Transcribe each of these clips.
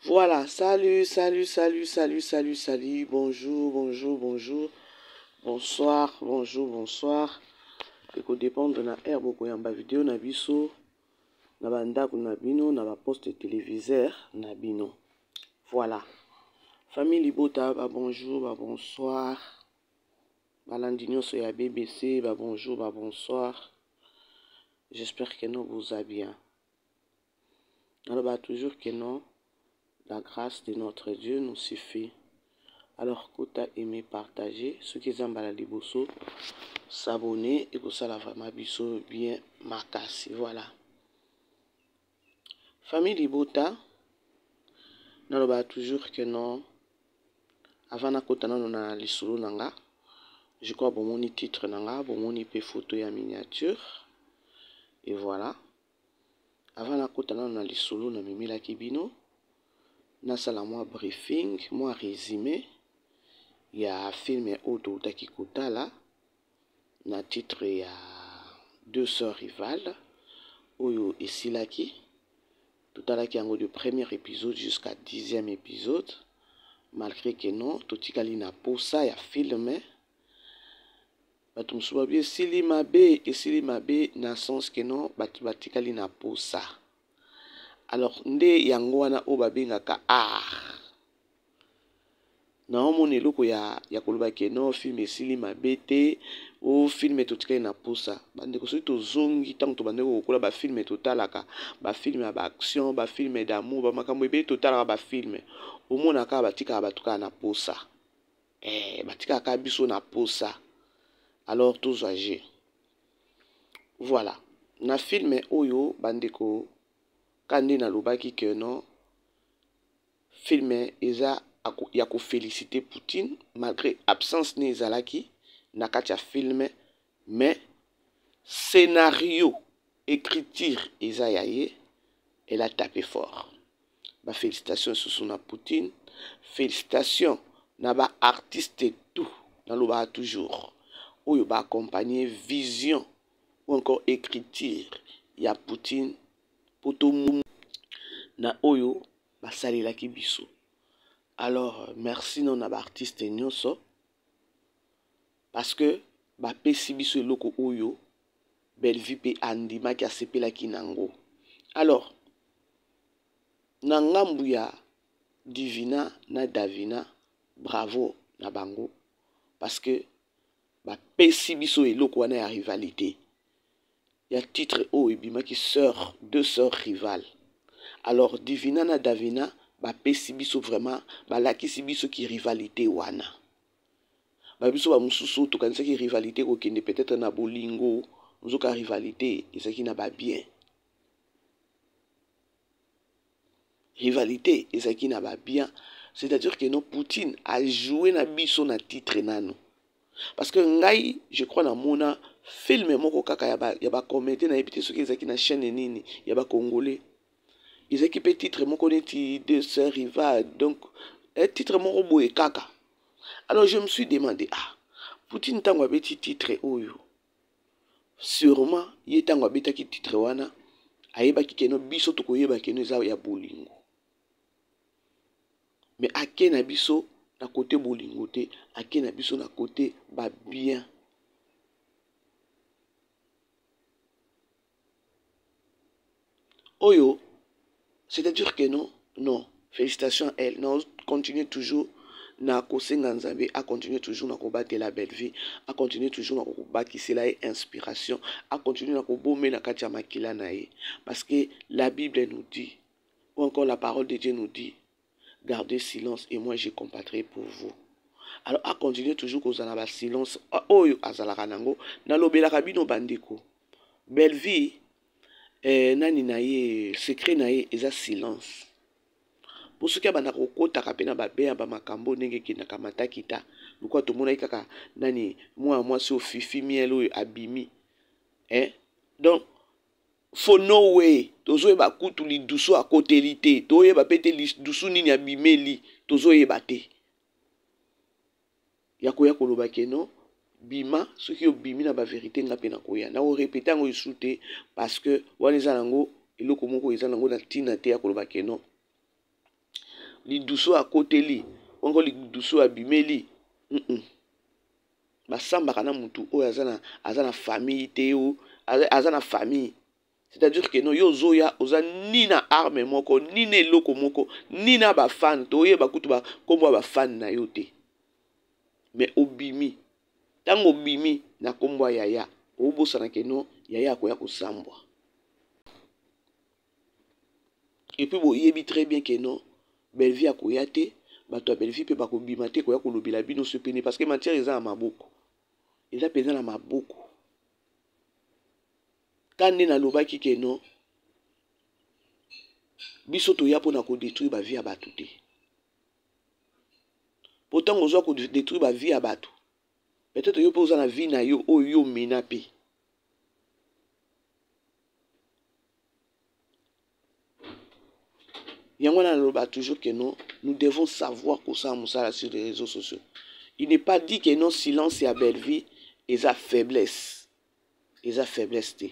Voilà, salut, salut, salut, salut, salut, salut, bonjour, bonjour, bonjour, bonsoir, bonjour, bonsoir. Ekodépendre na heure bokoyamba video na biso na bandako na bino na baposte téléviseur na bino. Voilà. Famille Libota, ba bonjour, ba bonsoir. Balandi nyonso ya BBC, ba bonjour, ba bonsoir. J'espère que nous vous a bien. Naloba toujours que non, la grâce de notre Dieu nous suffit. Alors kota aimer partager soki eza mbala liboso s'abonner ekosala vraiment biso bien makasi. Voilà. Famille Libota, naloba toujours que non, avant nakota nano na lisolo na nga, je crois bomoni titre na nga, bomoni pe photo ya miniature. Et voilà. Avant nakota nano na lisolo na memelaki bino, nasala mwa briefing, mwa résumé ya film oyo toutaki kotala na titre ya Deux sœurs rivales oyo esilaki. Totalaki yango du premier épisode jusqu'à 10e épisode, malgré que non totikali na posa ya film. Bato mosusu babi esili mabe, esili mabe na sens que non bato batikali na posa. Alors nde yango wana oyo babengaka art. Naomona eloko ya koloba ke non film esili mabe te, o film totikali na posa. Bandeko soki tozongi ntango tobandaki kokola ba film totalaka, ba film ya ba action, ba film d'amour, ba makambo ebele totalaka ba film, omonaka batikaka bato kaka na posa. Batikaka biso na posa. Alors tozwa jeu. Voilà. Na film oyo bandeko ka nde nalobaki ke non film eza ya koféliciter Poutine malgré absence ne ezalaki na kati ya film, mais scénario écriture eza ya ye, elle a tapé fort. Ba félicitations susu na Poutine, félicitations na ba artiste tout, nalobaka toujours oyo ba accompagner vision ou encore écriture ya Poutine po na oyo basalelaki biso. Alors merci non na ba artiste nyonso parce que bapesi biso eloko oyo Bellevue pe andimaki asepelaki nango. Alors na ngambu ya Divina na Davina, bravo na bango parce que bapesi biso eloko wana ya rivalité ya titre oyo ebimaki sœur, deux sœurs rivales. Alors Divina na Davina bapesi biso vraiment, balakisi biso ki rivalité wana. Ba biso ba mosusu tokanisaki rivalité kokende peut-être na bolingo, nzoka rivalité ezalaki na ba bien. Rivalité ezalaki na ba bien, c'est-à-dire que non Poutine a joué na biso na titre nano. Parce que ngai je crois na mona film moko kaka ya ba comédien na yebi te soki ezalaki na chaîne nini ya ba congolais. Ezalaki pe titre moko neti deux sœurs rivales, donc un titre moko boye kaka. Alors je me suis demandé, ah, Poutine tango abeti titre oyo, sûrement ye tango abetaki titre wana ayebaki ke no biso tokoyeba ke no eza ya bolingo. Mais ake na biso na côté bolingo te, ake na biso na côté ba bien. Oyo, c'est-à-dire que non, non, félicitations à elle. Non, continue toujours na kosenga Nzambe, a continuer toujours na kobatela belle vie, a continuer toujours na kobakisela ye inspiration, a continuer na kobomela na kati ya makila na ye. Parce que la Bible nous dit, ou encore la parole de Dieu nous dit, gardez silence et moi je compatrai pour vous. Alors a continuer toujours kozala ba silence oyo azalaka nango, nalobelaka bino bandeko. Belle vie, nani na ye, secret na ye eza silence. Po soki abanda kokotaka pe na babe ya ba makambo ndenge ekendaka matakita, lokola tomonaki kaka nani mwana mwasi oyo Fifi Miel oyo abimi. Donc for no way tozoyeba kutu lidusu akoteli te, toyeba pe te lidusu nini abimeli, tozoyeba te. Ya koya koloba ke non bima, soki obimi na ba vérité nga pe na koya. Na ko répéter yango lisusu te parce que wana eza nango eloko moko eza nango na ntina te ya koloba ke non. lidusu akoteli wango lidusu abimeli. Basambaka na mutu oyo aza na famille te, o aza na famille, c'est-à-dire que non, yo ozoya, oza ni na arme moko, ni na eloko moko, ni na bafan. Toyeba kutu bakombo ya bafan na yo te, mais obimi. Ntango obimi na kombo ya yaya, obosana ke non, yaya akoya kosambwa. Et puis boyebi très bien ke non, Bellevie akoya te, bato ya Bellevie mpe bakobima te koya kolobela bino so pene, parce que matière eza na maboko, eza mpenza na maboko. Ka nde nalobaki ke non, biso toya mpona kodétruire bavie ya bato te, po ntango ozwa kodétruire bavie ya bato, peut-être yo mpe oza na vie na yo oyo yo omena mpe. Yango wana naloba toujours que non, nous devons savoir kosala mosala sur les réseaux sociaux. Il n'est pas dit que non, silence ya Bellevie eza faiblesse, eza faiblesse te.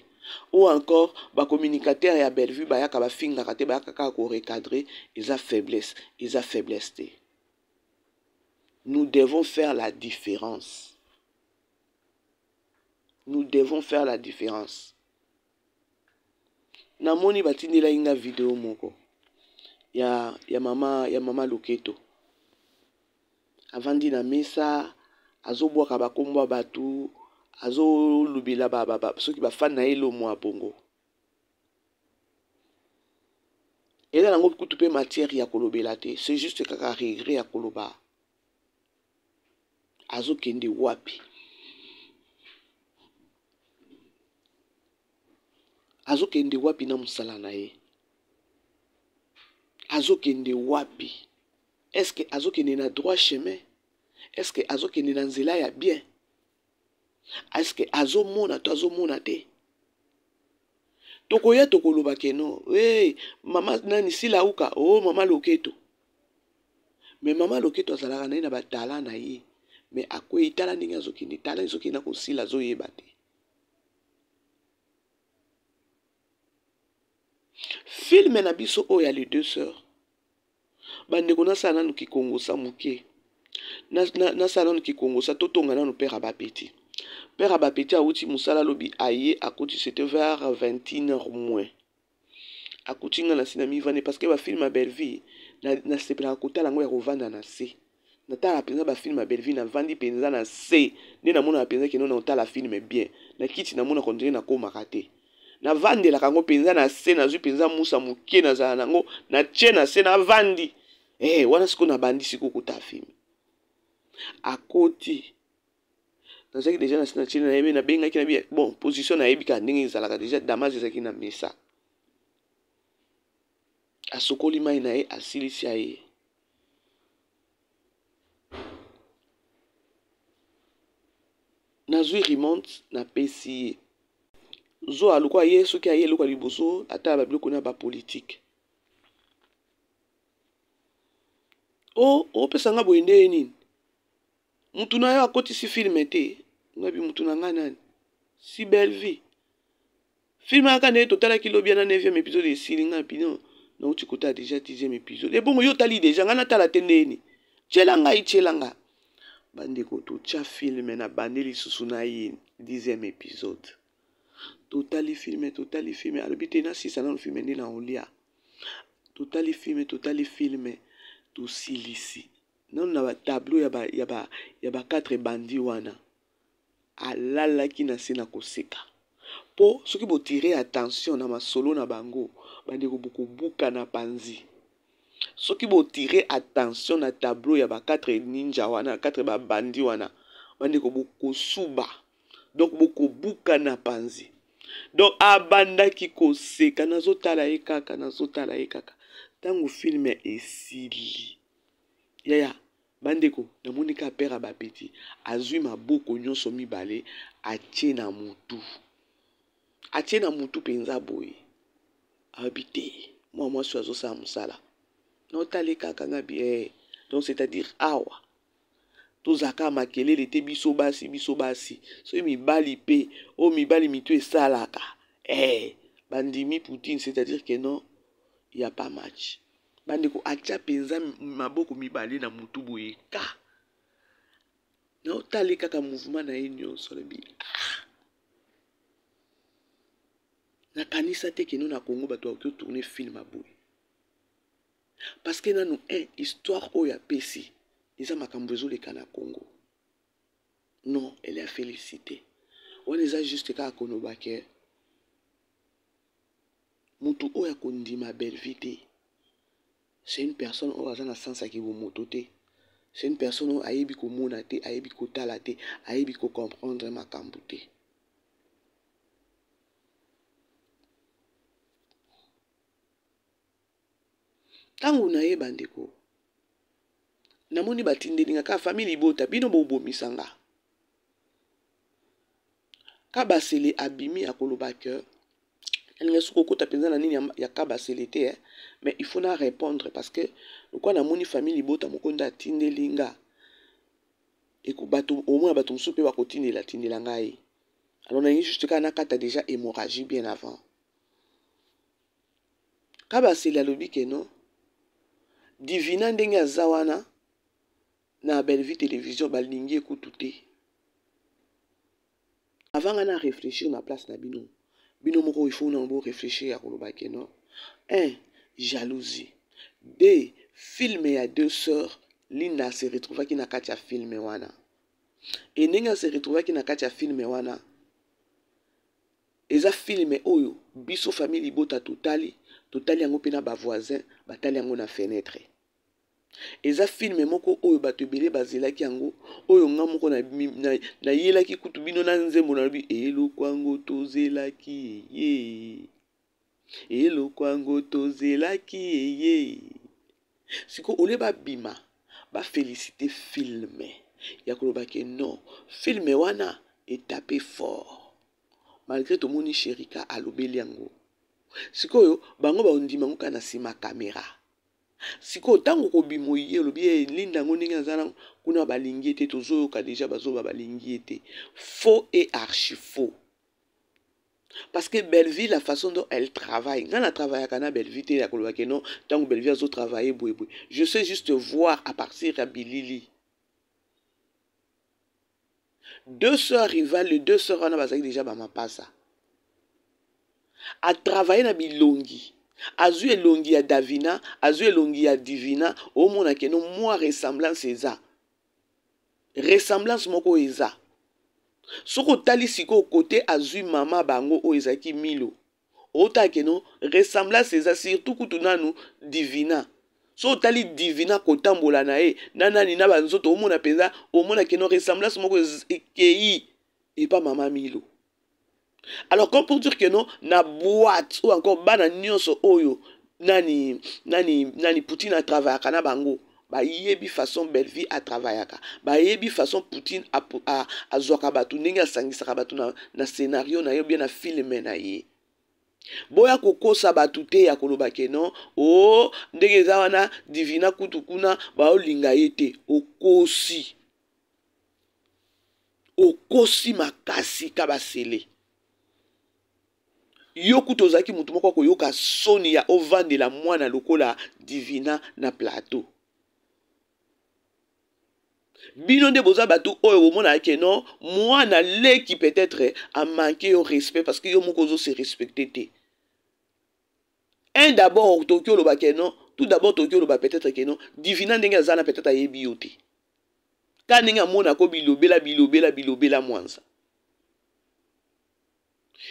Ou encore bacommunicateur ya Bellevue bayaka, bafingaka te, bayaka kaka korecadrer, eza faiblesse, eza faiblesse te. Nous devons faire la différence, nous devons faire la différence. Namoni batindelaki nga video moko ya mama Loketo, avandi na mesa, azobwaka bakombo ya bato, azolobela soki bafani na ye elomo ya bongo. Eza nango kutu mpe matière ya kolobela te, c'est juste kaka regret ya koloba azokende wapi, azokende wapi na mosala na ye, azokende wapi. Est-ce azokende na droit chemin? Est-ce azokende na nzela ya bien? Est-ce azomona to azomona te? Tokoya tokoloba ke non, hey, mama nani silauka o oh, mama Loketo. Mais mama Loketo azalaka na ye na batala na ye, mais akwei. Tala ndenge azokende, tala ezokende na kosila, azoyeba te. Film na biso oyo ya Les Deux Sœurs, bandeko, nasala nanu kikongosa moke, nasala nanu kikongosa. Totonga nanu père ya bapeti. Père ya bapeti awuti mosala, alobi aye akoti, c'était vers 21 heures moins, akuti nga na se na mivande, parce que bafilm ya Bellevie nasepelaka kotala yango ya kovanda na se. Natala mpenza bafilm ya Bellevie, navandi mpenza na se nde namonaka mpenza keno na otala film bien. Na kiti namonaka ondire nakomaka te. Navandelaka yango mpenza na se, nazwi mpenza musa moke, nazala nango, natie na se, navandi. Wana sikoyo nabandi sikoyo kotala film. Akoti, nazalaki déjà na se na tie, nayebi nabengaki na bi bon position, nayebi kaka ndenge ezalaka déjà. Damas ezalaki na mesa, asokoli mai na ye, asilisi ye. Nazwi remote, napesi ye zwa lokola ye soki aye eloko ya liboso atala babiloko na bapolitike. O opesa nga boye nde nini? Mutu na yo akotisi film te. Ngabi mutu na ngai nani? Si Bellevie film kaka ndenge totalaki lobi na 9e épisode esili. Ngai bino nauti kotala déjà 10e épisode. Ebongo yo otali déjà, ngai natala te ndeni? Tiela ngai, tiela nga. Bandeko, totya film na bande lisusu na ye 10e épisode. Totali film, totali film. Alobi te, nasisa nano film nde na olia. Totali film, totali film, tosilisi nano na batableau ya ba 4 bandi wana. Alalaki na se na koseka, mpo soki botire attention na masolo na bango, bandeko, bokobuka na panzi. Soki botire attention na tableau ya ba 4 ninja wana, 4 babandi wana, bandeko, bokosuba, donc bokobuka na panzi. Donc abandaki koseka, nazotala ye kaka, nazotala ye kaka. Ntango film esili, yaya, bandeko, namoni kaka père ya bapeti azwi maboko nyonso mibale, atie na mutu, atie na mutu mpenza boye, alobi te, mwa mwasi oyo azosala mosala. Naotali kaka nga bi donc c'est-à-dire awa tozalaka makelele te, biso basi, biso basi. Soki mibali mpe oyo mibali mitu esalaka, bandimi Poutine, c'est-à-dire que non, y a pas match. Bandeko, atia mpenza maboko mibale na mutu boye ka naotali kaka mouvement na ye nyonso, alobi ah! Nakanisa te keno na Congo bato bakoki otourne film ya boye, parce que nanu un histoire oyo apesi eza makambo ezoleka na Congo. Non, elle est félicité. Wana eza juste kaka koloba ke mutu oyo akondima Bellevue te, c'est une personne oyo aza na sens ya kibomoto te, c'est une personne oyo ayebi komona te, ayebi kotala te, ayebi kocomprendre makambo te. Ntango nayeba, ndeko, namoni batindeli nga kaka famille libota, bino bobomisa nga. Kabasele abimi akoloba ke alinga soki okota mpenza na nini ya Kabasele te, eh? Mais il faut na répondre parce que lokola namoni famille libota moko nde atindeli nga, bato omona bato mosusu mpe bakotindela tindela ngai. Alors nalingi juste kaka nakata déjà hémorragie bien avant. Kabasele alobi ke non, Divina ndenge aza wana na Bellevue Télévision, balingi ekutu te. Avant nga na réfléchir na place na bino, bino moko il faut na bo réfléchir ya koloba ke non, un, jalousie, deux, film ya deux sœurs. Linda se retrouvaki na kati ya film wana, e ndenge ase retrouvaki na kati ya film wana, eza film oyo biso famille libota totali, totali yango mpe na bavoisin batali yango na fenêtre. Eza film moko oyo bato ebele bazelaki yango, oyo nga moko nayelaki kutu bino na nzembo, nalobi eloko yango tozelaki eye, eloko yango tozelaki eye. Sikoyo olie babima bafélicité film ya koloba ke non, film wana etape fort, malgré tomoni Sherika alobeli yango. Sikoyo bango bandima yango kaka na nsima caméra. Sikoyo ntango kobima oye olobi ye Linda yango ndenge aza na kuna, balingi ye te. Tozoyoka déjà bazoba balingi ye te. Faux et archi faux, parce que Bellevue, la façon dont elle travaille, nga na travaillaka na Bellevue te ya koloba ke non, ntango Bellevue azotravaille boyeboye. Je sais juste voir à partir ya bilili. Deux sœurs rivales, les deux sœurs wana bazalaki déjà bamapasa. Atravaille na bilongi, azwi elongi ya Davina, azwi elongi ya Divina, omona ke no mwa ressemblance eza, ressemblance moko eza. Soki otali sikoyo kote azwi mama bango oyo ezalaki Milo, otala ke no ressemblance eza, surtout kutu nanu Divina. So otali Divina kotambola na ye na nani na banzoto, omona mpenza, omona ke no ressemblance moko ekei epa mama Milo. Alors, comme pour dire que non, na boîte ou encore bana nyonso oyo nani nani nani Poutine atravaillaka na bango, bayebi façon Bellevue atravaillaka, bayebi façon Poutine azwaka bato, ndenge asangisaka bato na scénario na ye, bien na film na ye. Boya kokosa bato te ya koloba ke non, o oh, ndenge eza wana, Divina kutu kuna baolinga ye te. Okosi, okosi makasi. Kabasele, yo kutu ozalaki motu moko akoyoka soni ya ovandela mwana lokola Divina na plateau. Bino nde boza bato oyo bomonaka ke non, mwana leki peut-être amanke yo respect, parce que yo moko ozose respecte te. Un, d'abord tokoki oloba ke non, tout d'abord tokoki oloba peut-être ke non, Divina ndenge aza na, peut-être ayebi yo te, ka ndenge amonako bilobela bilobela bilobela mwanza.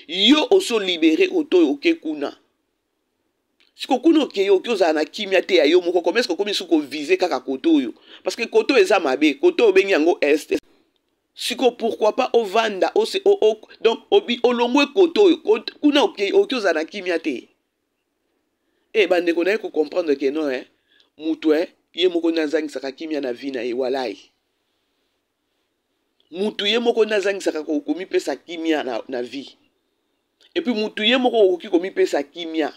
Yo osi olibere oto oyo oke kuna. Siko kuna okei, oki ozala na kimia te ya yo moko. Comme est-ce okomi soki koviser kaka kote oyo? Parce que kote oyo eza mabe, kote oyo obengi yango est. Siko pourquoi pas ovanda ose, o, o, donc obi olongwe kote oyo kuna, okei, oki ozala na kimia te. E bandeko, na ye kocomprendre ke non, eh, mutu eh, ye moko nde azangisaka kimia na vie na ye. Walai, mutu ye moko nde azangisaka komipesa kimia na vie. Et puis mutu ye moko okoki komipesa kimia,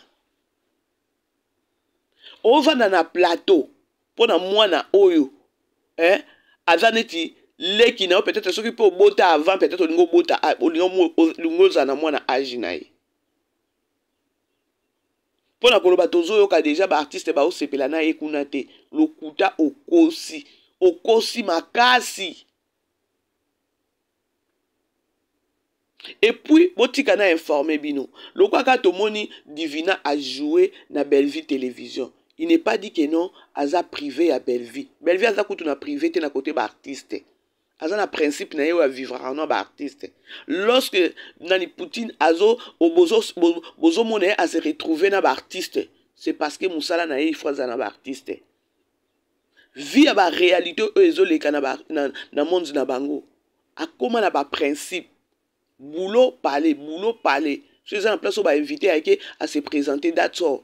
ovanda na plateau mpo na mwana oyo, eh, aza neti leki na yo. Peut-être soki mpe obota avant, peut-être olingi obota, olingi ozala na mwana age na ye. Mpo na koloba tozoyoka deja baartiste baosepela na ye kuna te. Lokuta, okosi, okosi makasi. Et puis botika na informer bino, lokola kaka tomoni Divina a jouer na Bellevue Télévision, il n'est pas dit que non aza privé ya Bellevue. Bellevue aza kutu na privé te na côté ba artiste, aza na principe na ye oyo avivraka na ba artiste. Lorsque nani Poutine azo bozomona ye ase retrouver na ba artiste, c'est parce que mosala na ye, il faut aza na ba artiste. Vie ya ba réalité oyo ezoleka na monde na bango, akóma na baprincipe: boulot parler, boulot parler. So eza na place oyo bainvité ayeke ase présenter, that's all.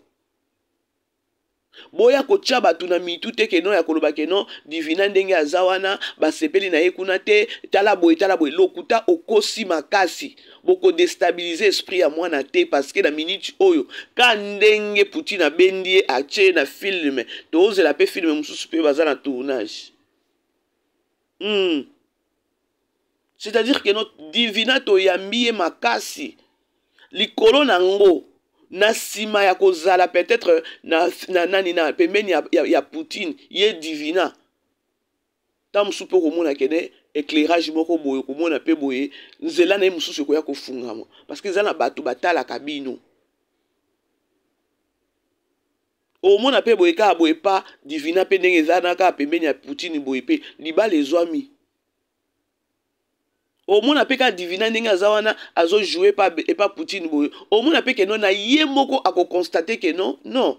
Boya kotia bato na mitu te que non, ya koloba que non, Divina ndenge aza wana, basepeli na ye kuna te. Tala boye, tala boye, lokuta, okosi makasi. Bokodéstabiliser esprit ya mwana te, parce que na minute oyo ka ndenge Poutine abendi ye, atie na film, tozela mpe film mosusu mpe baza na tournage. C'est-à-dire que no Divina toyambi ye makasi likolo na ngo na nsima ya kozala peut-être na nani na pembeni ya Poutine. Ye Divina, ntango mosusu mpe okomona kene éclairage moko boye, okomona mpe boye nzela na ye mosusu ekoya kofungama, parce que eza na bato batalaka bino. Omona mpe boye kaka boye pa Divina mpe ndenge eza na kaka pembeni ya Poutine boye, mpe libala ezwami. Omona mpe kaka Divina ndenge aza wana, azojoue epa Poutine boye, omona mpe que non, na ye moko akoconstater que non, non,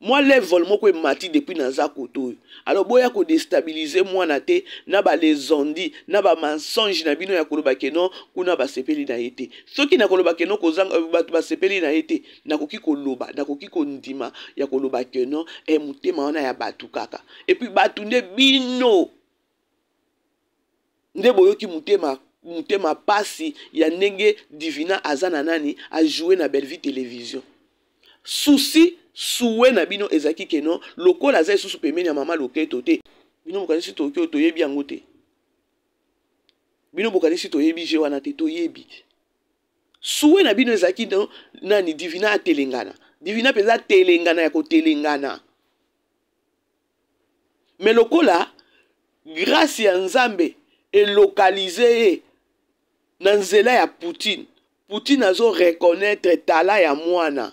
mwa level moko emati depuis naza kote oyo. Alors boya kodéstabiliser mwana te na balezondi na bamensonge na bino ya koloba que non, kuna basepeli na ye te. Soki nakoloba que non, kozanga bato basepeli na ye te, nakoki koloba, nakoki kondima ya koloba que non, e motema wana ya bato kaka. Et puis bato nde bino nde boyoki motema pasi ya ndenge Divina aza na nani ajoue na Bellevue Télévision. Souci suwe na bino ezalaki que non, lokola aza lisusu pembeni ya mama Loketo te. Bino bokanisi tokoki oyo toyebi yango te? Bino bokanisi toyebi je wana te? Toyebi. Suwe na bino ezalaki no, nani Divina atelengana. Divina mpenza atelengana ya kotelengana, mais lokola grâce ya Nzambe elocaliser ye na nzela ya Poutine, Poutine azo reconnaître tala ya mwana,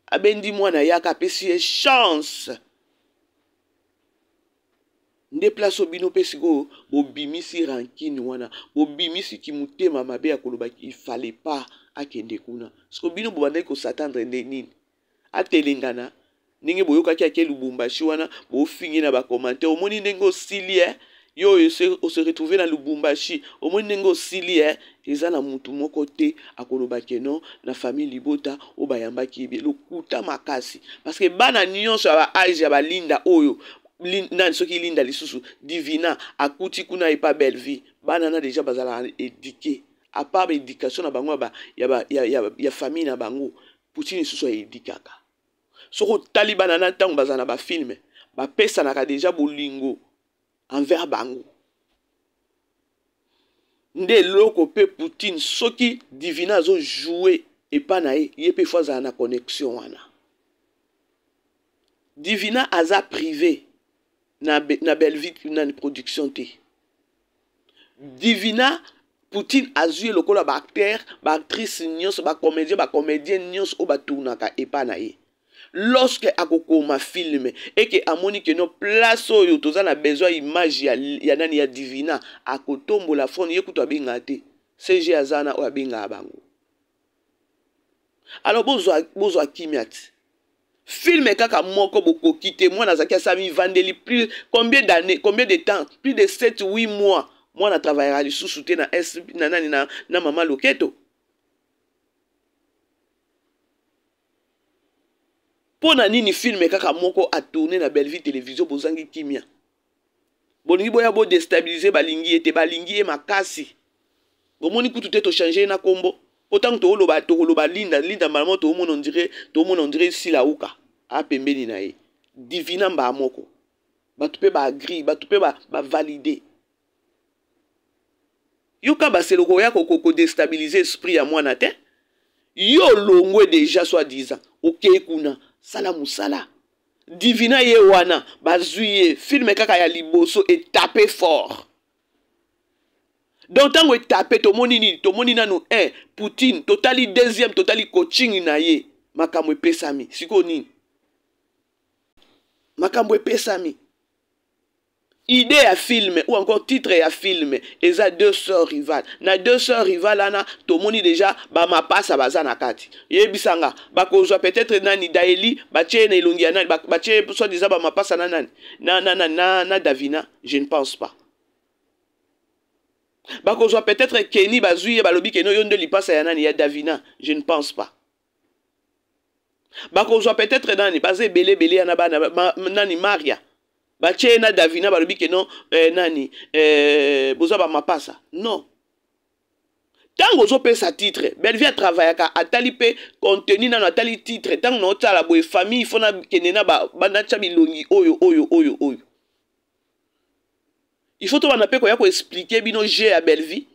abendi mwana yaka, apesi ye chance. Nde place oyo bino mpe sikoyo bobimisi rancune wana, bobimisi motema mabe ya koloba il fallait pas akende kuna. Siko bino bobandaki kos'attendre nde nini? Atelengana ndenge boyokaki ake Lubumbashi wana, bofingi na bacommentaire. Omoni ndenge osili e yo oyo ose retrouve na Lubumbashi, omoni ndenge osili e. Eza na mutu moko te akoloba que non, na famille libota oyo bayambaki ye. Lokuta makasi, parce que bana nyonso ya baage ya balinda oyo nani, soki Linda lisusu Divina akuti kuna epa Bellevue, bana na déjà bazalaka éduqué. À part baéducation na bango ya famille na bango, Poutine lisusu aéduquaka. Soki otali bana na ntango bazala na bafilm, bapesanaka déjà bolingo envers bango. Nde eloko mpe Poutine, soki Divina azojoue epa na ye, ye mpe faut azala na connexion wana. Divina aza privé na Bellevue na production te. Divina, Poutine azwi ye lokola baacteur, baactrice nyonso, bacomédien, bacomédien nyonso oyo batournaka epa na ye. Lorsque akokoma film eke amoni que non, place oyo toza na besoin image ya nani, ya Divina, akotombola phone ye kutu abengaka te. CG aza na oyo abengaka bango. Alors bozwa kimia ti film kaka moko bokoki te. Mwana azalaki asala mivandeli plus combien d'années, combien de temps? Plus de 7 8 mois. Mwana travaillera lisusu te na s na nani na mama Loketo. Mpo na nini film kaka moko atourne na Bellevue Télévision, bozangi kimia, bolingi boya bodéstabiliser? Balingi ye te, balingi ye makasi. Bomoni kutu te tochange ye na nkombo, po ntango tokoloba, tokoloba Linda, Linda mbala moko toomona ondire, toomona ondire Sila uka apembeni na ye. Divina mbaa moko bato mpe baagri, bato mpe bavalide. Yoka, baseloko oya kodéstabiliser esprit ya mwana te. Yo olongwe deja soit disant okei kuna sala mosala. Divina ye wana bazwi ye film kaka ya liboso etape fort. Donc ntango etape tomoni nini? Tomoni nanu 1 Poutine, totali deuxième, totali coaching na ye, makambo epesami. Sikoyo nini? Makambo epesami. Idée ya film ou encore titre ya film eza deux sœurs rivales. Na deux sœurs rivales wana tomoni déjà ba mapasa baza na kati. Yebisa nga bakozwa peut-être nani Daeli batie na elongi ya nani, batie soit disant ba mapasa na nani na na na na, na Davina, je ne pense pas. Bakozwa peut-être Kenny bazwi ye balobi Kenny yo nde lipasa ya nani ya Davina, je ne pense pas. Bakozwa peut-être nani baza ebele ebele ya na bana ma, nani Maria batie ye na Davina balobi ke non nani boza ba mapasa non. Tango ozopesa titre, Bellevue atravaillaka atali pe contenu nano atali titre tango na otala boye famille il faut na kende na ba natia bilongi oyo oyo oyo oyo. Il faut tobanda pe koya ko expliquer bino jeu ya Bellevue.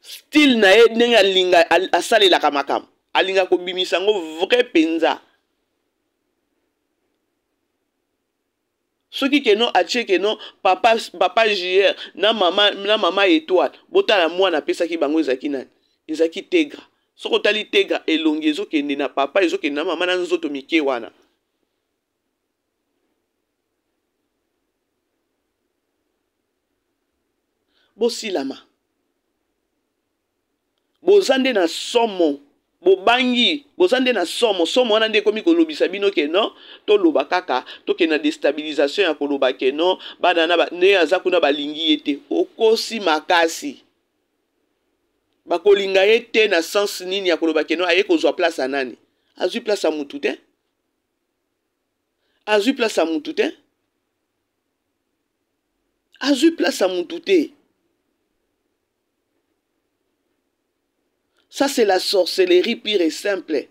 Style na ye ndenge alinga asalelaka makambo. Alinga kobimisa yango vrai penza. Soki keno atie keno papa, papa JR na mama, na mama Étoile, botala mwana apesaki bango ezalaki nani? Ezalaki Tegra. Soki otali Tegra elongi ezokende na papa, ezokende na mama na nzoto mike wana. Bosilama. Boza nde na somo. Bobangi, boza nde na somo. Somo wana nde ekomi kolobisa bino ke non, toloba kaka, tokende na destabilisation ya koloba ke non, bana na ba, nde aza kuna balingi ye te. Okosi makasi. Bakolinga ye te na sens nini ya koloba ke non, aye kozwa place ya nani? Azwi place ya mutu te. Azwi place ya mutu te. Azwi place ya mutu te. Ça c'est la sorcellerie pure et simple.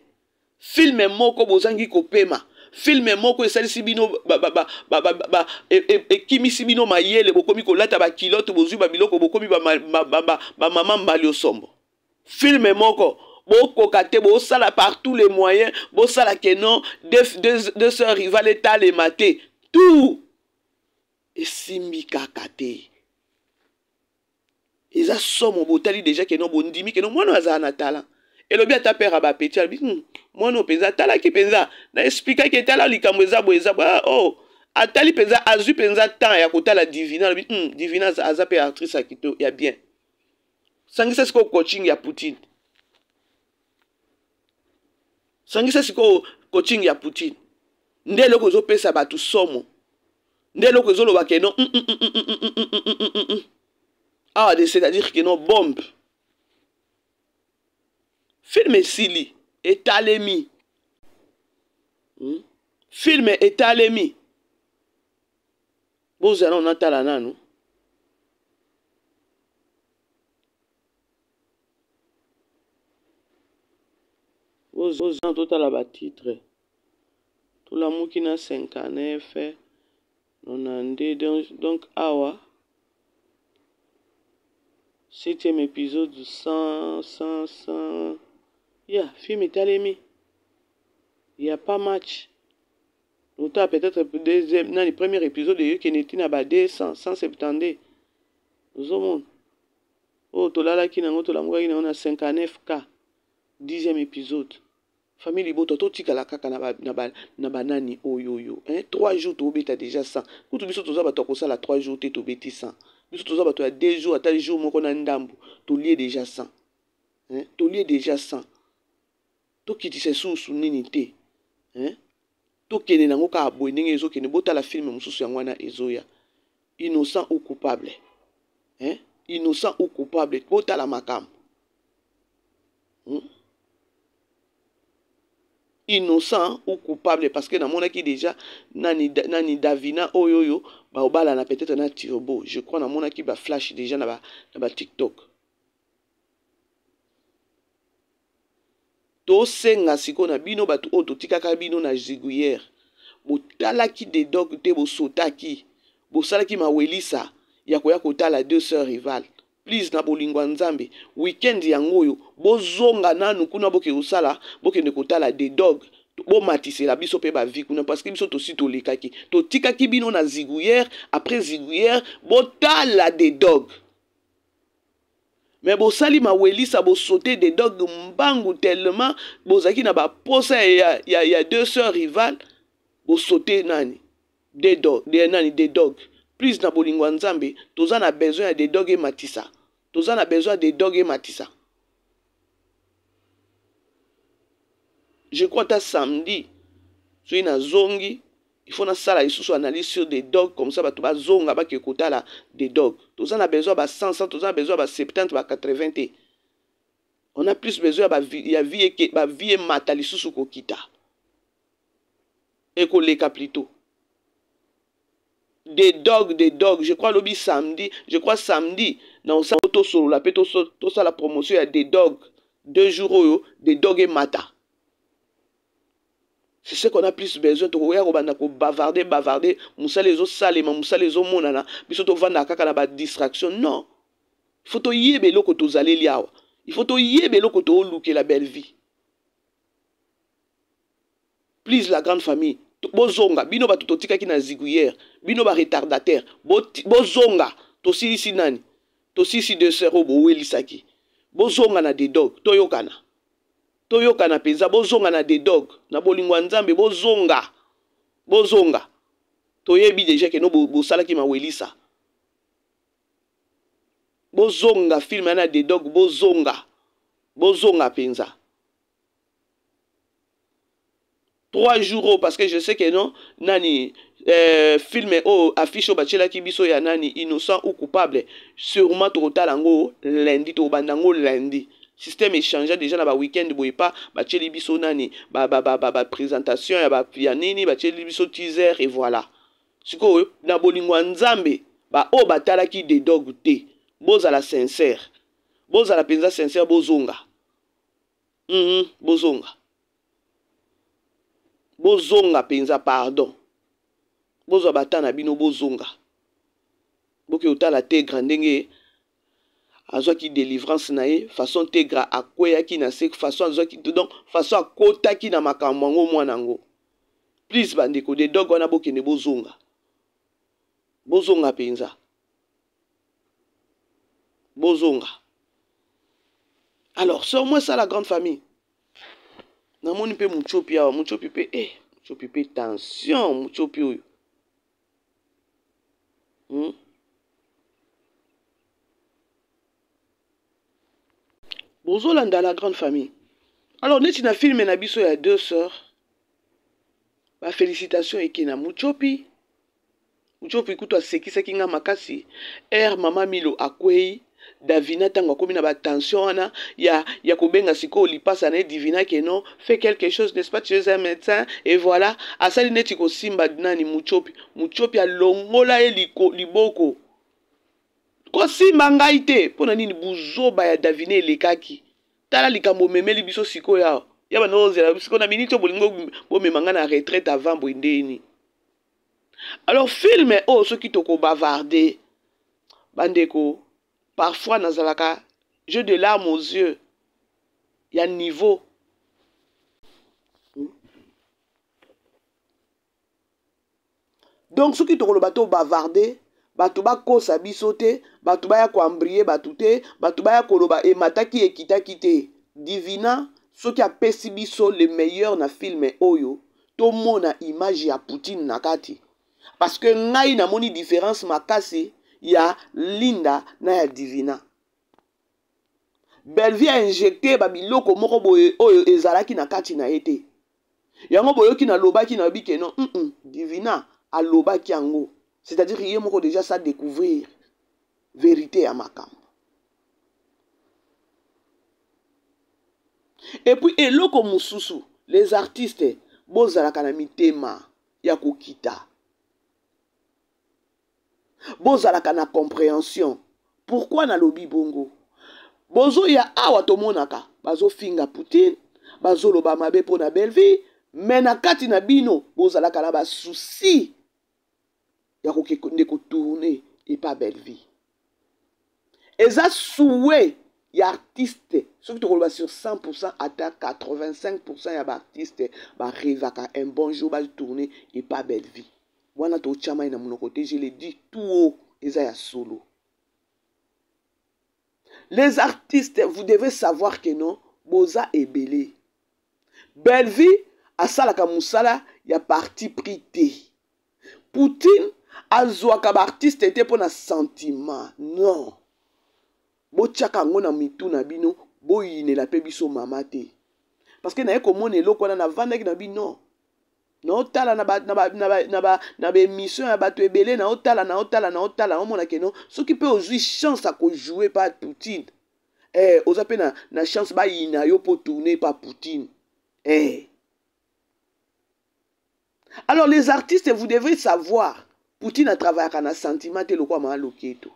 Film moko bozangi kopema. Film moko esalisi bino ba, ba, ba, ba, ba, ba, ekimisi bino mayele, bokomi kolata ba culotte, bozwi ba biloko, bokomi ba, ba, ba, ba, ba mama mbali osombo. Film moko bokoka te, bosala par tous les moyens, bosala que non, deux sœurs rivales etalema te. Tout esimbi kaka te. Eza somo, botali déjà que non, bondimi que non, mwana azala na talent. Elobi ata père ya ba petit, alobi, mwana oyo penza atalaki penza, na explikaki etala likambo eza boye, eza boye. Ah, oh, atali penza, azwi penza temps ya kotala Divina, alobi, Divina aza pe actrice ya kito, ya bien. Sangisa sikoyo coaching ya Poutine. Sangisa sikoyo coaching ya Poutine. Nde eloko ezopesa bato somo. Nde eloko ezoloba ke non, Awa de, c'est-à-dire que non, bombe. Film esili, etalemi. Film etalemi. Bozala nanu natala nanu. Bozala totala ba titre. Tolamuki na 59, 92, donc awa 7e épisode 100, 100, 100. Ya, film etalemi. Ya pas match. Autant peut-être deuxième, nani premier épisode eyokende ti na ba 200, 172. Ozomona. Oyo tolalaki nango, tolamukaki nango na 59K. 10e épisode. Famille Libota, totikala kaka na ba nani oyo oyo, hein? 3 jours tobeta déjà 100. Kutu biso toza bato ya kosala 3 jours te tobeti 100. Biso toza bato ya 2 jours, ata jour moko na ndambu, tolie déjà 100. Hein? Tolie déjà 100. Tokitisa susu nini te, hein? Tokende nango kaka boye ndenge ezokende, botala film mosusu yango wana ezoya. Innocent ou coupable, hein? Innocent ou coupable, botala makambo. Innocent ou coupable, parce que namonaki déjà nani Davina oyo oyo baobalana peut-être na Turbo. Je crois namonaki ba flash déjà na ba TikTok. Tosenga siko na bino bato oyo totikaka bino na ziguière. Botalaki des dog te, bosotaki, bosalaki mawelisa ya koya kotala deux sœurs rivales. Please na bolingo ya Nzambe, weekend yango oyo bozonga nanu kuna boke kosala, bokende kotala The Dog, bomatisela biso pe ba vie kuna parce que biso tosi tolekaki, totikaki bino na zigouillère, après zigouillère botala The Dog. Mais bosali mawelisa, bosote The Dog mbangu tellement bozalaki na ba posa ya deux sœurs rivales, bosote nani? The Dog, de nani? The Dog. Please na bolingo ya Nzambe, toza na besoin ya The Dog ematisa. Toza na besoin ya The Dog ematisa. Je crois ta samedi, soki nazongi, il faut nasala lisusu analyse sur The Dog, comme ça bato bazonga bake kotala The Dog. Toza na besoin ba 100, 100, toza na besoin ba 70, ba 80 te. On a plus besoin ya ba vie, ya vie eke, ba vie emata lisusu kokita. Ekoleka plutôt. The Dog, The Dog, je crois lobi samedi, je crois samedi, na osala to solola pe to so, to sala promotion ya The Dog. 2 jours oyo, The Dog emata. C'est ce qu'on a plus besoin, tokoya kobanda ko bavarder, bavarder, musala ezo salema, musala ezo monana, biso to vanda kaka na ba distraction. Non. Il faut toyeba eloko tozaleli awa. Il faut toyeba eloko toolukela belle vie. Please la grande famille, bozonga, bino bato totikaki na zigouillère, bino ba retardataire, bozonga, tosilisi nani? Tosilisi deux sœurs oyo bowelisaki. Bozonga na The Dog, toyokana. Toyokana penza, bozonga na The Dog, na bolingo ya Nzambe, bozonga. Bozonga. Toyebi déjà que no bosalaki mawelisa. Bozonga film na The Dog, bozonga. Bozonga penza. 3 jours oh, parce que je sais que non, nani film oh, affiche oh, batielaki biso ya nani innocent ou coupable, sûrement tokotala yango lundi, tokobanda yango lundi. Système échangeait déjà na ba week-end boye pas batieli biso nani ba, ba, ba, ba, ba présentation ya ba, ya nini, batieli biso teaser et voilà. Sikoyo na bolingo ya Nzambe ba oyo batalaki The Dog te, bozala sincère, bozala penza sincère, bozonga. Bozonga. Bozonga penza, pardon. Bozwa bata na bino, bozonga. Boke otala Tegra ndenge azwaki délivrance na ye, façon Tegra akweyaki na se, façon azwaki, donc façon akotaki na makambo yango mwana yango. Please bandeko, The Dog wana bokende bozonga. Bozonga penza. Bozonga. Alors, c'est au moins ça la grande famille. Namoni pe Muchopi awa, Muchopi pe, Muchopi pe tension, Muchopi oyo. Bozolanda la grande famille. Alors, neti na film na biso ya deux sœurs, ba félicitations eke na Muchopi. Muchopi kutu asekisaki nga makasi. Mama Milo akwei, Davina tango akomi na ba tension wana ya kobenga sikoyo lipasa na ye Divina ke non, fais quelque chose, n'est-ce pas, tu es un médecin et voilà, asali neti kosimba nani Muchopi. Muchopi alongola ye liboko. Kosimba ngai te, mpona nini buzoba ya Davina elekaki. Tala likambo omemeli biso sikoyo awa. Ya bana ozela sikoyo na minute oyo bolingo bomema nga na retraite avant boye ndeni. Alors film oyo soki toko bavarder bandeko, parfois nazalaka jeu de larmes aux yeux ya niveau. Donc soki tokoloba to bavarder, bato bakosa biso te, bato baya koambrier bato te, bato baya koloba emataki ekitaki te. Divina soki apesi biso le meilleur na film oyo, tomona image ya Poutine na kati. Parce que ngai namoni différence makasi ya Linda na ya Divina. Bellevue a injecté ba biloko moko boye oyo ezalaki na kati na ye te. Yango boyoki na lobaki na yobi ke non, Divina alobaki yango. C'est-à-dire ye moko déjà sa découvrir vérité ya makambo. Et puis eloko mosusu, les artistes bozalaka na mitema ya kokita. Bozalaka na compréhension. Pourquoi nalobi bongo? Bozo ya awa tomonaka bazofinga Poutine, bazoloba mabe pona Bellevue, mais na kati na bino bozalaka na ba soucis ya kokende kotourner epa Bellevue. Eza souhait ya artiste, soki tokoloba sur 100%, ata 85% ya baartiste barêvaka un bon jour batourne epa Bellevue. Wana totya mai na monoko te, je le dis tout haut, eza ya solo. Les artistes, vous devez savoir que non, boza ebele. Bellevue asalaka mosala ya parti pris te. Poutine azwaka baartiste te mpo na sentiment, non. Botiaka yango na mitu na bino, boyinela mpe biso mama te. Parce que naye komona eloko wana, navandaki na bino, naotala na baémission ya bato ebele, naotala, naotala, naotala, naomona ke non, soki mpe ozwi chance ya kojoue pa Poutine, oza mpe na chance bayina yo mpo tourne pa Poutine. Alors les artistes, vous devez savoir, Poutine atravaillaka na sentiment te lokwa maa loketo.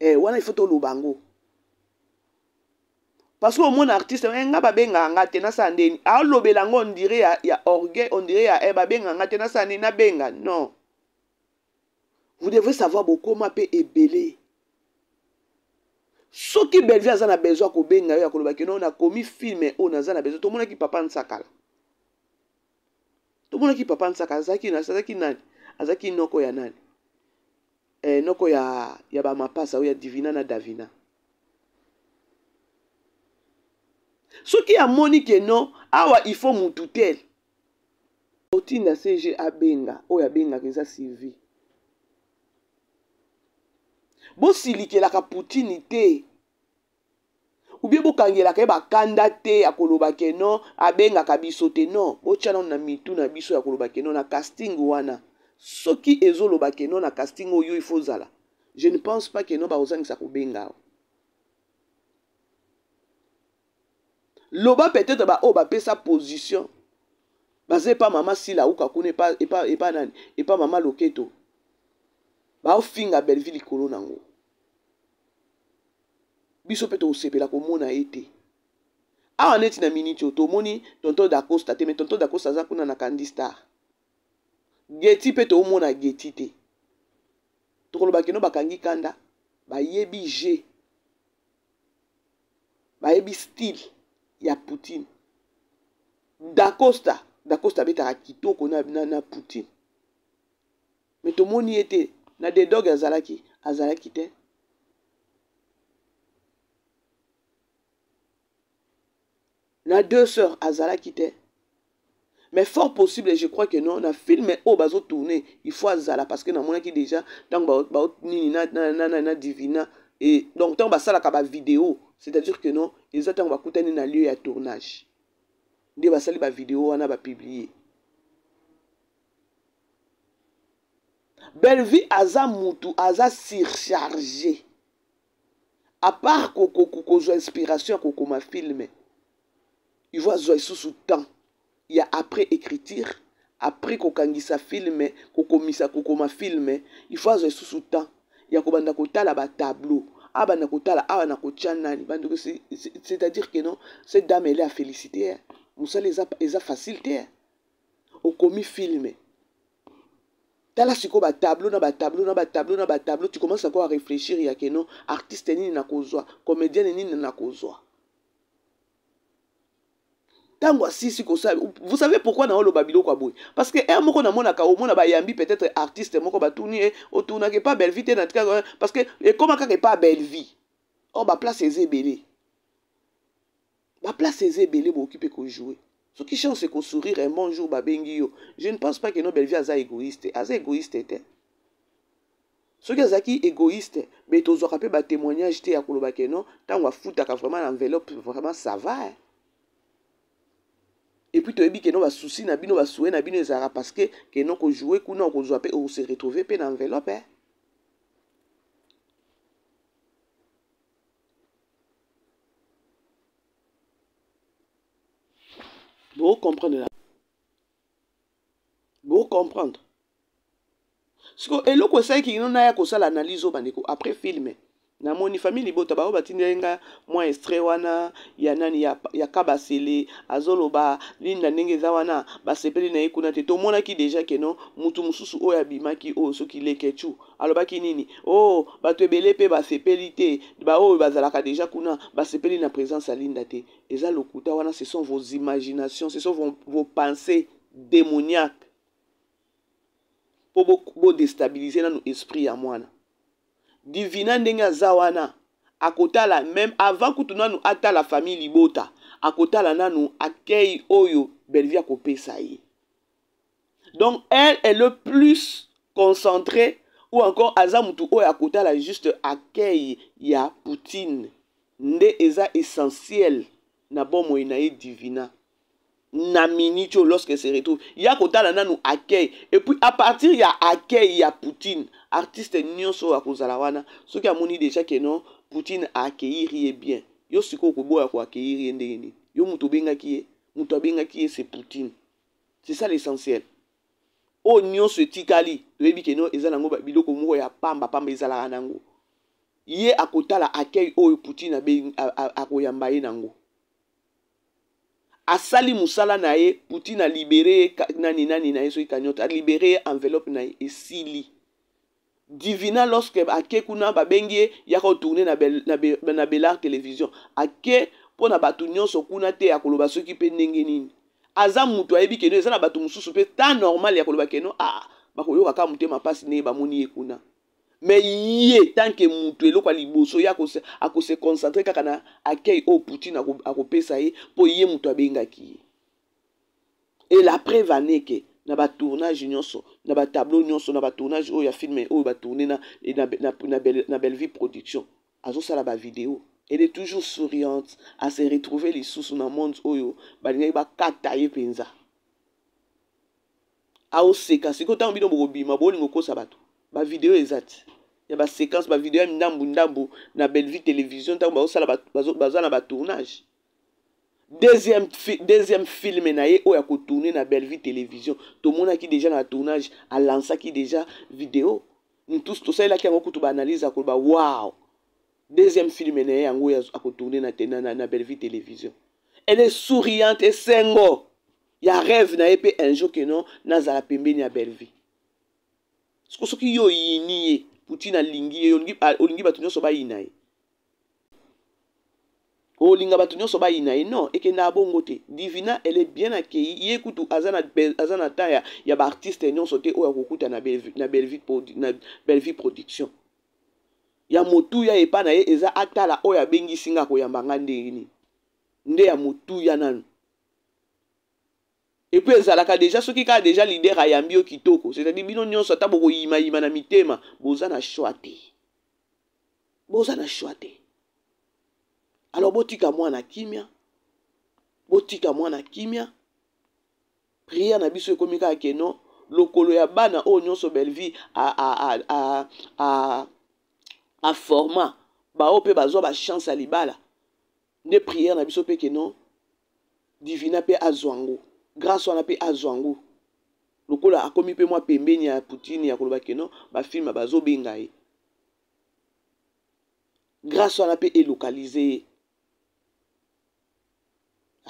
Wana il faut toloba yango. Parce que omona artiste, nga babengaka nga te, nasala ndeni? Aolobela yango, on dirait ya orgueil, on dirait ya babengaka nga te, nasala ndeni nabenga? Non, vous devez savoir, bokoma mpe ebele. Soki Bellevue aza na besoin kobenga yo, ya koloba ke non, nakomi film oyo, naza na besoin. Tomonaki papa Nsakala, tomonaki papa Nsakala azalaki nani? Azalaki noko ya nani? Noko ya bamapasa oyo ya Divina na Davina. Soki amoni ke non, awa il faut mutu tel, otinda CG abenga oyo abengaka, eza Sylvie. Bosilikelaka Poutine te ou bien bokangelaka ye bakanda te ya koloba ke non, abengaka biso te. Non, botya nano na mitu na biso ya koloba ke non, na casting wana, soki ezoloba ke non, na casting oyo il faut ozala, je ne pense pas ke non, bakozangisa kobenga awa. Loba peut-être baoyo bapesa position baza epa mama Sila uka kuna, epa nani, epa mama Loketo, baofinga Bellevue likolo nango. Biso mpe tokosepela komona ye te awa. Neti na miniti oyo tomoni tonton Dacosta te, mais tonton Dacosta aza kuna na Candy Star. Geti mpe toomona Geti te. Tokoloba keno bakangi kanda, bayebi g, bayebi style ya Poutine. Dacosta, Dacosta abetaka kitoko na Poutine, mais tomoni ye te. Na The Dog azalaki te. Na Deux Sœurs azalaki te. Mais fort possible, je crois que non, na film oyo bazotourne, il faut azala, parce que namonaki déjà ntango nini na Divina. Et donc ntango basalaka bavideo, c'est-à-dire que non, eza ntango bakutani na lieu ya tournage nde basali bavideo wana, bapublie. Bellevue aza mutu aza surchargé. À part kozwa inspiration ya kokoma film, il faut azwa lisusu temps ya après écriture, après kokangisa film, kokomisa, kokoma film, il faut azwa lisusu temps ya kobanda kotala batableau, abanda kotala awa na kotia nani. Bandeko, c'est-à-dire que non, cette dame, elle est à féliciter. Mosala eza facile te. Okomi film, tala sikoyo batableau na batableau na batableau na batableau, tu commences encore à réfléchir ya ke non, artiste nini nakozwa, comédienne nini nakozwa. Ntango asisi kosala, vous savez pourquoi naoloba biloko ya boye? Parce que heure moko namonaka, omona bayambi peut-être artiste moko, batuni ye: otournaki epa Bellevue te? Na tika, parce que ekóma kaka epa Bellevue. Or baplace eza ebele, baplace eza ebele, bokoki mpe kojoue. Soki chance ekosourire, un bon jour babengi yo. Je ne pense pas que non, Bellevue aza égoïste, aza égoïste te. Soki azalaki égoïste, mais tozwaka mpe batémoignage te ya koloba ke non, ntango afutaka vraiment na enveloppe, vraiment ça va, hein? Et puis toyebi ke non, basusi na bino, basue na bino ezalaka parce que ke non, kojoue kuna, okozwa mpe, okose retrouve mpe na enveloppe, eh? Bocomprendre, bocomprendre. Siko eloko esalaki kino naya kosala analyse oyo, bandeko, après film. Namoni famille libota baoyo batindeli nga mwa extrait wana ya nani ya Kabasele azoloba Linda ndenge eza wana basepeli na ye kuna te. Tomonaki deja ke non mutu mosusu oyo abimaki oyo soki Leketchou alobaki nini, oh bato ebele pe basepeli te, baoyo bazalaka deja kuna basepeli na presence ya Linda te. Eza lokuta wana, ce sont vos imaginations, ce sont vos pensées démoniaques po bo destabiliser nanu esprit ya mwana. Divina ndenge aza wana akotala meme avant kutu nanu atala famille libota, akotala nanu accueil oyo Bellevue akopesa ye. Donc elle est le plus concentrée ou encore aza mutu oyo akotala juste accueil ya Poutine nde eza essentiel na bomoi na ye Divina. Na minute oyo lorsque se retrouve ya kotala nanu accueil et puis à partir ya accueil ya Poutine, artiste nyonso oyo akozala wana soki amoni déjà que non Poutine a accueillir ye bien, yo sikoyo okoboya ko accueillir ye ndenge nini? Yo moto obengaki ye, moto abengaki ye c'est Poutine, c'est ça l'essentiel. Oyo nyonso etikali toyebi que non eza nango biloko moko ya pamba pamba ezalaka nango. Ye akotala accueil oyo Poutine akoyamba ye nango. Asali musala na ye, Poutine a libere ye nani nani na ye soki cagnotte, a libere ye enveloppe na ye esili. Divina lorsque ake kuna babengi ye yaka otourne na Bellar Television, ake mpo na bato nyonso kuna te ya koloba soki mpe ndenge nini. Aza mutu ayebi keno eza na bato mosusu mpe temps normal ya koloba keno ah, bakoyoka kaka motema mpasi ndenge bamoni ye kuna. Mais ye tant que mutu eloko ya liboso ye akose concentrer kaka na accueil oyo Poutine akopesa ye mpo ye mutu abengaki ye. Et la preuve en est que na ba tournage nyonso, na ba tableau nyonso, na ba tournage oyo ya film oyo ba tourner na Bellevue Production, azosala ba vidéo. Elle est toujours souriante, à se retrouver lisusu na monde oyo balingaki bakata ye mpenza. Aoseka sikoyo ntango bino bokobima bolingo kokosa bato, ba vidéo eza te ya ba séquence, ba vidéo ya ndambu ndambu na Bellevue Télévision ntango bazosala baza na ba tournage. Deuxième film na ye oyo akotourne na Bellevue Télévision, tomonaki déjà na tournage, alansaki déjà vidéo. Nous tous tosalelaki yango kutu ba analyse ya koloba wow, deuxième film na ye yango oyo akotourne na Bellevue Télévision. Elle est souriante, esengo ya rêve na ye pe un jour que non nazala pembeni ya Bellevue. Siko soki yo oyini ye, Poutine alingi ye, olingi bato nyonso bayina ye. Olinga bato nyonso bayina ye, non, ekenda bongo te. Divina, elle est bien accueillie. Ye kutu aza na temps ya ba artiste nyonso te oyo akokuta na Bellevue Production. Ya motuya epa na ye eza atala oyo abengisi nga koyamba nga ndenge nini. Nde ya motuya nanu. Et puis ezalaka déjà soki kaka déjà leader ayambi yo kitoko, c'est-à-dire bino nyonso ata bokoyimayima na mitema, boza na choix te. Boza na choix te. Alors botika mwana kimia, botika mwana kimia. Prière na biso ekomi kaka ke non, lokolo ya bana oyo nyonso Bellevue a format, ba oyo pe bazwa ba chance ya libala. Nde prière na biso pe ke non, Divina pe azwa ngo, grâce wana pe azwa ngo. Lokola akomi pe mwa pembeni ya Poutine ya koloba ke non, ba film bazobenga ye. Grâce wana pe elocaliser ye.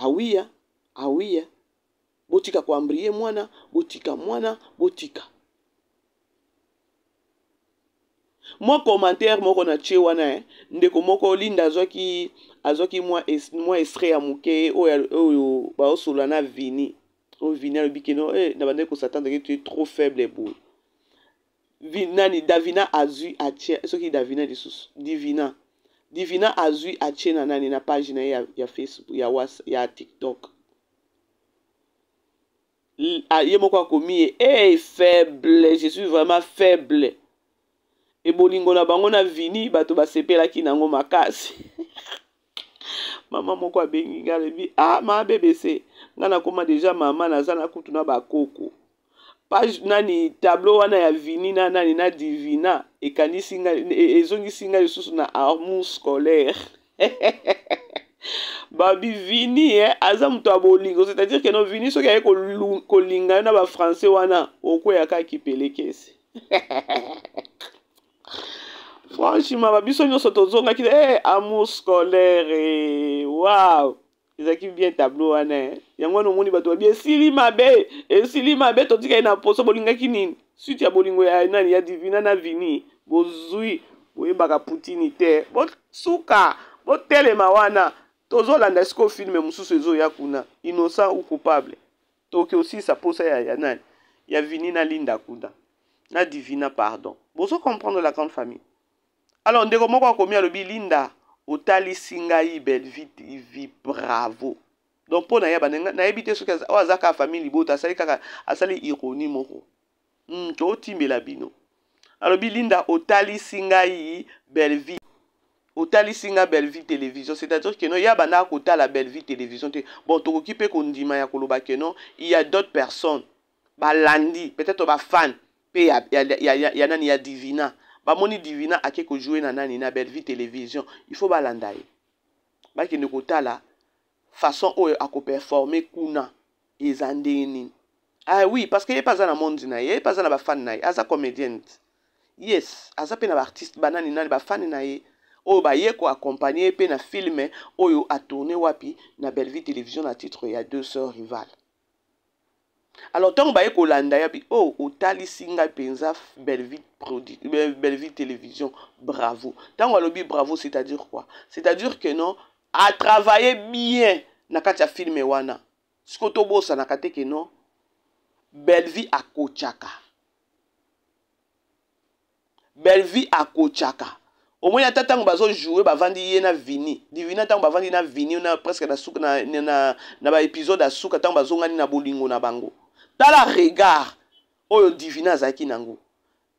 Ah oui, hein? Ah oui, hein? Botika ko embryer mwana, botika mwana, botika. Moi commentaire moko na tie wana, hein? Ndeko moko Linda azwaki mwa extrait ya moke oyo baosola na Vini. Oyo Vini alobi ke non, na bandaki ko s'attendre que tu es trop faible boye. Nani Davina azwi atie, soki Davina lisusu, Divina. Divina azwi atie na nani na page na ye ya Facebook, ya WhatsApp, ya TikTok. Ye moko akomi ye, hey, faible, je suis vraiment faible. E bolingo na bango na Vini, bato basepelaki nango makasi. Mama moko abengi nga, alobi, ah, ma BBC, nga nakoma déjà mama, naza na kutu na bakoko. Page nani tableau wana ya Vini na nani na Divina ekanisi nga, ezongisi nga lisusu na amour scolaire. Babi Vini, eh, aza moto ya bolingo, c'est-à-dire que non Vini soki aye kolinga yo na ba français wana okweyaka kipelekese. Franchement. Shimaba biso nyonso tozongaki eh, amour scolaire eh, wow ezalaki bien tableau wana eh. Yango wana omoni bato babi esili mabe, esili mabe, totikali na poso. Bolingaki nini? Suite ya bolingo ya nani, ya Divina na Vini, bozwi boyebaka Poutine te, bosuka botelema wana. Tozolanda sikoyo film mosusu ezoya kuna, Innocent ou coupable. Toki osilisa posa ya nani, ya Vini na Linda kuna na Divina, pardon. Bozo comprendre la grande famille. Alors ndeko moko akomi, alobi: "Linda, otalisi ngai Bellevue TV, bravo." Donc mpo na ye, nayebi te soki oyo aza kaka famille libota, asali kaka, asali ironie moko. Tootimbela bino. Alobi: "Linda, otalisi ngai Bellevue, otalisi nga Bellevue Télévision." C'est-à-dire que non, ya banda kotala Bellevue Télévision te. Bon, tokoki mpe kondima ya koloba que non, il y a d'autres personnes balandi, peut-être bafan mpe ya nani, ya Divina. Bamoni Divina ake kojouer na nani, na Bellevue Télévision, il faut balanda ye, bakende kotala façon oyo akoperformer kuna eza ndenge nini. Ah oui, parce que ye mpe aza na monde na ye, ye mpe aza na bafani na ye, aza comédienne. Yes, aza mpe na baartiste banani nani, bafani na ye oyo baye koaccompagner mpe na film oyo atourner wapi, na Bellevue Télévision, na titre ya Deux sœurs rivales. Alors ntango baye kolanda yabi: "Oh, otalisi ngai mpenza Bellevue, Bellevue Télévision, bravo." Ntango alobi bravo, c'est-à-dire quoi? C'est-à-dire que non, atravaille bien na kati ya film wana. Sikoyo tobosanaka te que non, Bellevue akotiaka, Bellevue akotiaka. Omoni ata ntango bazojouer, bavandi ye na Vini, Divina, ntango bavandi na Vini na presque na suka na baépisode ya suka, ntango bazongani na bolingo na bango, tala regard oyo Divina azalaki nango.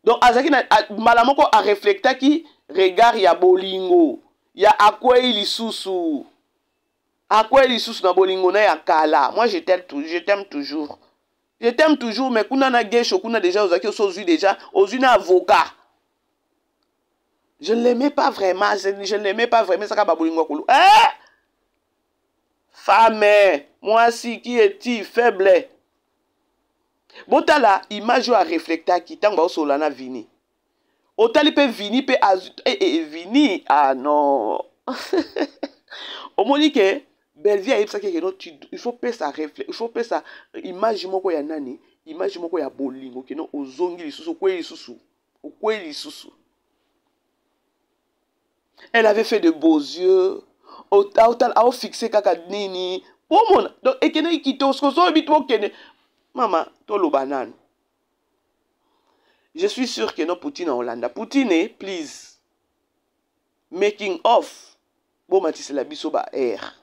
Donc azalaki na mbala moko areflectaki regard ya bolingo ya akwei lisusu, akwei lisusu na bolingo na ya kala. "Moi, je t'aime, je t'aime toujours, je t'aime toujours." Mais kuna na Gesho kuna déjà ozalaki oso ozwi déjà, ozwi na avocat. "Je ne l'aimais pas vraiment, je ne l'aimais pas vraiment." Ezaka babolingo ya kolo, eh! Femme, mwasi qui est faible. Botala image oyo areflectaki ntango baosolola na Vini. Otali mpe Vini mpe eh, eh, Vini, ah non, omoni que Bellevue ayebisaki que non, il faut pesa reflet, il faut pesa image moko ya nani, image moko ya bolingo, que non, ozongi lisusu, okwei lisusu, okwei lisusu. Elle avait fait de beaux yeux, aofixe kaka nini, omona. Donc ekendeki kitoko. Soki ozoyebi to okende mama, toloba nanu. Je suis sûr que no, Poutine Hollanda, Poutine, please, making of, bomatisela biso ba air.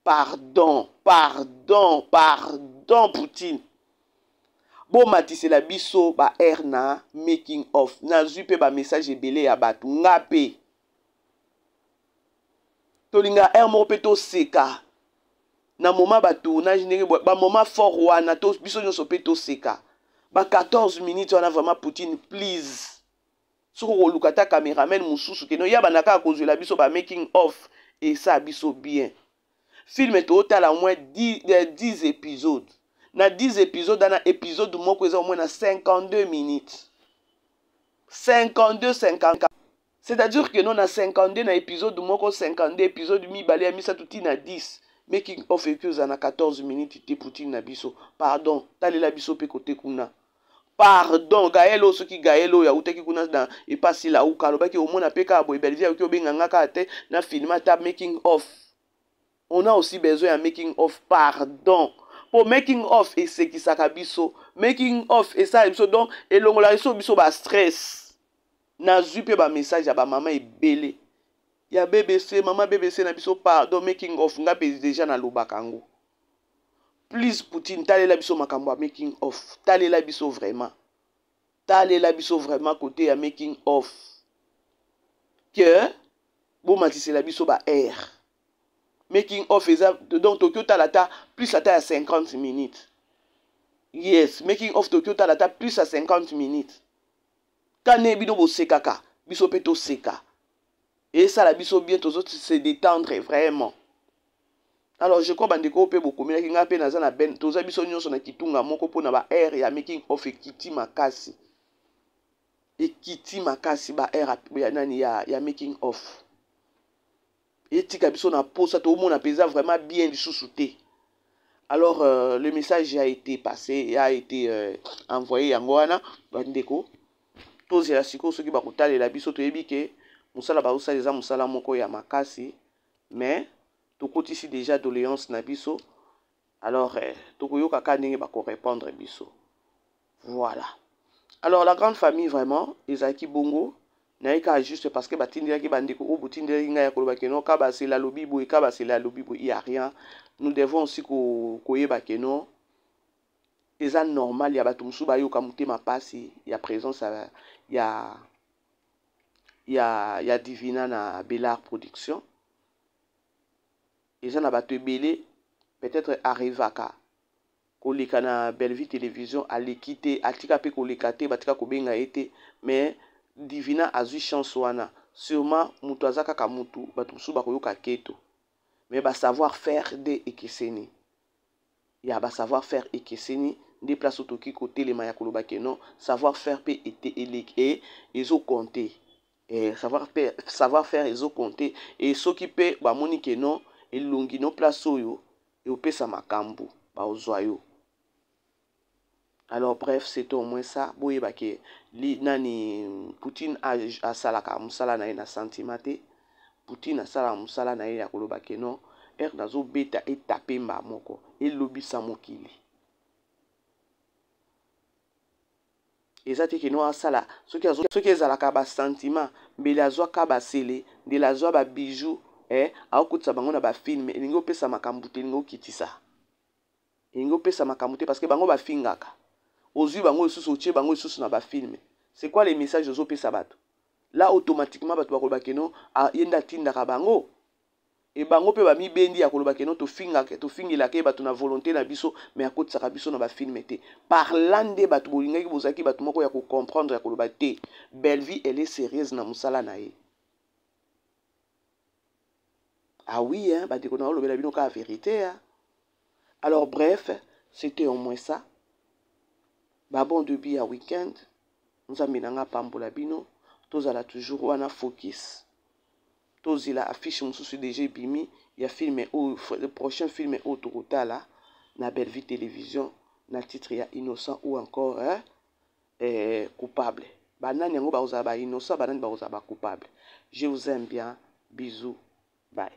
Pardon, pardon, pardon, Poutine, bomatisela biso ba air na making of. Nazwi mpe bamessage ebele ya bato. Nga mpe tolinga air moko mpe toseka na moment batournage, ndenge bamoment fort wana, biso nyonso mpe toseka ba 14 minutes wana. Vraiment, Poutine, please, soki okoluka ata cameraman mosusu kende oyabana kaka kozwela biso ba making of, esala biso bien. Film tootala au moins 10 épisodes. Na 10 épisodes wana, épisode moko eza au moins na 52 minutes, 52, 50. C'est-à-dire que non, na 52 na épisode moko, 52 épisode mibale, ya misato, ntina 10, making of eki ozala na 14 minutes te. Poutine na biso, pardon, talela biso mpe kote kuna, pardon. Gael oyo, soki Gael oyo autaki kuna na epasi lauka, alobaki omona mpe kaka boye Bellevue akoki obenganga kaka te na film ata making of. On a aussi besoin ya making of, pardon, mpo making of esekisaka biso, making of esala biso, donc elongolaka biso bastress. Nazwi mpe bamessage ya bamama ebele ya BBC, mama BBC na biso, pardon, making of. Nga mpe déjà nalobaka yango. Please, Poutine, talela biso makambo ya making of, talela biso vraiment, talela biso vraiment côté ya making of, que bomatisela biso ba air. Making of eza donc toki otala ata plus ata ya 50 minutes. Yes, making of toki otala ata plus ya 50 minutes. Kane bino bosekaka, biso mpe toseka, esala biso bien, tozo se détendre vraiment. Alors je crois, bandeko mpe bokomelaki ngai mpe naza na ben, toza biso nyonso na kitunga moko mpona ba air ya making of ekiti makasi. Ekiti makasi ba heure ya nani ya making off. Etika biso na posa toomona mpenza vraiment bien lisusu te. Alors le message a été passé, a été envoyé. Yango wana, bandeko, tozela sikoyo soki bakotalela biso. Toyebi ke mosala bazosala eza mosala moko ya makasi, mais tokotisi déjà doléance na biso. Alors tokoyoka kaka ndenge bakorépondre biso. Voilà. Alors la grande famille, vraiment ezalaki bongo. Naye kaka juste parce que batindelaki, bandeko oyo botindelaki ngai ya koloba ke non, Kabasele alobi boye, Kabasele alobi boye. Y a rien, nous devons aussi koyeba ke non, eza normal ya bato mosusu bayoka motema mpasi ya présence ya Divina na Bellar Production. Eza na bato ebele, peut-être arrivaka koleka na Bellevue Télévision, aleki te, atika mpe koleka te, batika kobenga ye te, mais Divina azwi chance wana. Sûrement moto aza kaka motu, bato mosusu bakoyoka keto, mais basavoir faire nde ekeseni, ya basavoir faire ekeseni nde place oyo tokoki kotelema ya koloba ke non, savoir faire mpe ete eleki, ezocompter. Savoir faire ezocompter. E soki mpe bamoni ke non, elongi no, place oyo eopesa makambo, baozwa yo. Alors bref, c'est au moins ça. Boyeba ke li, nani, Poutine asalaka mosala na ye na sentiment te. Poutine asalaka mosala na ye ya koloba ke non, ere nazobeta etape mba moko elobisa mokili. Eza te ke no asala soki ezalaka basentiment, mbele azwaka basele, ndele azwa babijou, aokotisa bango na bafilm. Elingi opesa makambo te, elingi okitisa, elingi opesa makambo te, parce que bango bafingaka. Ozwi bango lisusu, otie bango lisusu na bafilm, c'est quoi les messages ozopesa bato là? Automatiquement bato bakoloba ke non, ye nde atindaka bango. E bango mpe bamibendi ya koloba ke non, tofingelaka ye bato na volonté na biso, mais akotisaka biso na bafilm te. Par là nde bato bolingaki, bozalaki bato moko ya kocomprendre, ya koloba te, Bellevue, elle est sérieuse na mosala na ye. Ah oui, hein, bandeko, na olobela bino kaka vérité, hein. Alors bref, c'était au moins ça. Babon début ya week-end. Nzambe na nga apambola bino. Tozala toujours wana focus. Tozela affiche mosusu déjà ebimi ya film oyo, le prochain film oyo tokotala na Bellevue Télévision, na titre ya Innocent ou encore, hein, Coupable. Banani yango bakozala bainnocent, banani bakozala bacoupable? Je vous aime bien, bisous, bye.